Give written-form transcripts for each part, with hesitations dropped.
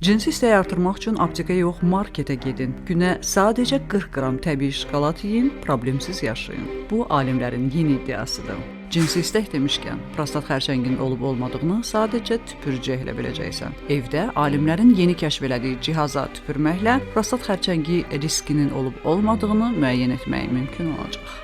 Cinsi istəyi artırmaq üçün apteka yox, marketə gedin. Günə sadəcə 40 qram təbii şokolad yeyin, problemsiz yaşayın. Bu alimlərin yeni iddiasıdır. Cinsi istək demişkən, prostat xərçənginin olub-olmadığını sadəcə tüpürcəklə biləcəksən. Evdə alimlərin yeni kəşf elədiyi cihaza tüpürməklə prostat xərçəngi riskinin olub-olmadığını müəyyən etmək mümkün olacaq.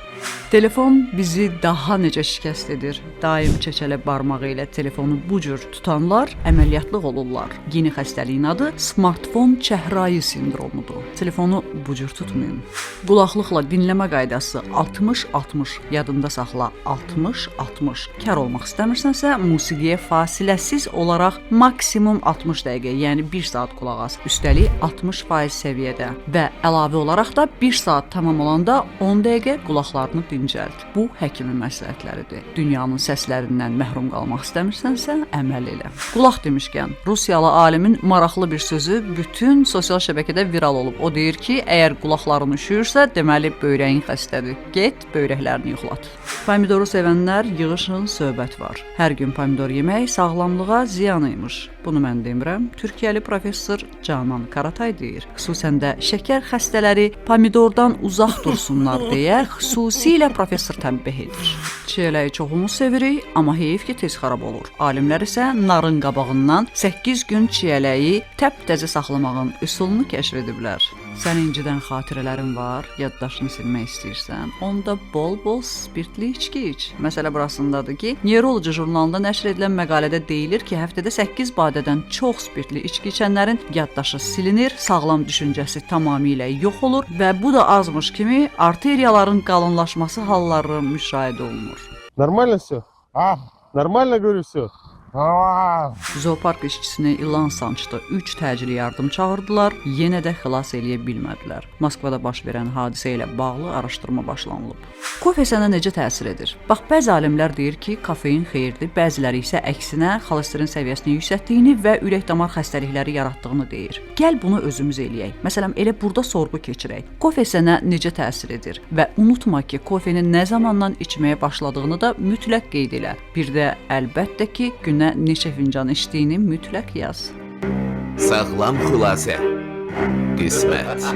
Telefon bizi daha necə şikəst edir? Daim çeçələ barmağı ilə telefonu bu cür tutanlar əməliyyatlı olurlar. Yeni xəstəliyin adı smartfon çəhrayı sindromudur. Telefonu bu cür tutmayın. Qulaqlıqla dinləmə qaydası 60-60, yadında saxla, 60-60. Kar olmaq istəmirsənsə, musiqiyə fasiləsiz olaraq maksimum 60 dəqiqə, yəni 1 saat qulaq as. Üstəlik 60% səviyyədə və əlavə olaraq da 1 saat tamam olanda 10 dəqiqə qulaqlarını dincəlt. Bu həkimin məsləhətləridir. Dünyanın səslərindən məhrum qalmaq istəmirsənsə, əməl elə. Qulaq demişkən, Rusiyalı alimin maraqlı bir sözü bütün sosial şəbəkədə viral olub. O deyir ki, əgər qulaqların üşüyürsə, deməli böyrəyin xəstədir. Get, böyrəklərini yoxlat. Pomidoru sevənlər yığışın, söhbət var. Hər gün pomidor yemək sağlamlığa ziyan imiş. Bunu mən demirəm. Türkiyəli professor Canan Karatay deyir. Xüsusən də şəkər xəstələri pomidordan uzaq dursunlar deyə xüsusilə professor tənbih edir. Çiyələyi çoxumuz sevirik, amma heyif ki, tez xarab olur. Alimlər isə narın qabağından 8 gün çiyələyi təptəzə saxlamağın üsulunu kəşf ediblər. Səni incidən xatirələrin var, yaddaşını silmək istəyirsən, onda bol-bol spirtli içki iç. Məsələ burasındadır ki, Neurology jurnalında nəşr edilən məqalədə deyilir ki, həftədə 8 badədən çox spirtli içki içənlərin yaddaşı silinir, sağlam düşüncəsi tamamilə yox olur və bu da azmış kimi arteriyaların qalınlaşması halları müşahidə olunur. Нормально все? А? Нормально, говорю, все? А! Zoopark işçisini ilan sançdı. 3 təcili yardım çağırdılar, yenə də xilas eləyə bilmədilər. Moskvada baş verən hadisə ilə bağlı araşdırma başlanılıb. Kofe sənə necə təsir edir? Bax, bəzi alimlər deyir ki, kofein xeyirdir, bəziləri isə əksinə xolesterin səviyyəsini yüksəltdiyini və ürək-damar xəstəlikləri yaratdığını deyir. Gəl bunu özümüz eləyək. Məsələn, elə burada sorğu keçirək. Kofe sənə necə təsir edir? Və unutma ki, kofeni nə zamandan içməyə başladığını da mütləq qeyd elə. Bir də əlbəttə ki, günə neçə fincan içdiyini mütləq yaz. Sağlam xülasə. Qismət.